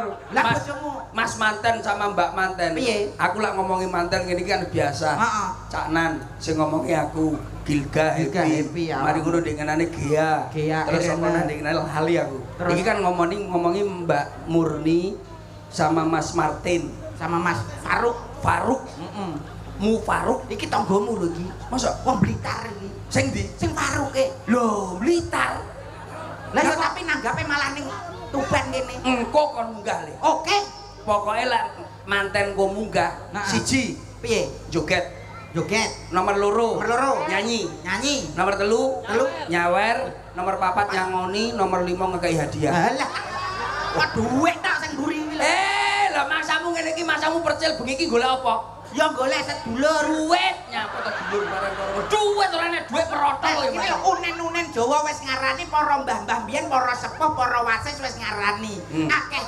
kula. Lah Mas, bojomu Mas manten sama Mbak manten. Piye? Aku lak ngomongi manten ngene iki kan biasa. Heeh. Cak Nan sing ngomongi aku Gilga Gilga Happy. Happy, ya. Mari ngono ndengenane Gea. Gea, Terus apa Irene. nang ndengenane lali aku. Terus? Iki kan ngomongi ngomongi Mbak Murni sama Mas Martin. Sama Mas Faruk. Faruk, Heeh. Mu Faruk. Iki tanggomu lho iki. Masa Wong Blitar iki. sing ndi? Sing Faruk e. Lho, Blitar. Lah ya tapi nanggape malah ning Tuban kene. Engko kon munggah le. Oke. Pokoke lek manten ku munggah, Nah. siji Piye? joget, Joget. nomor loro, Nomor loro. nyanyi, Nyanyi. nomor telu, Telu. nyawer, nomor papat nyangoni, nomor lima ngekei hadiah. Alah. Wah duit tok sing mburi iki lho. Eh, lah masamu ngene iki masamu percil bengi iki golek apa? Ya golek sedulur. Duit nyapa to dulur bareng karo. Duit ora nek duit merotol Iki ya. lho unen-unen Jawa wis ngarani para mbah-mbah biyen, para sepuh, para wasis wis ngarani. Akeh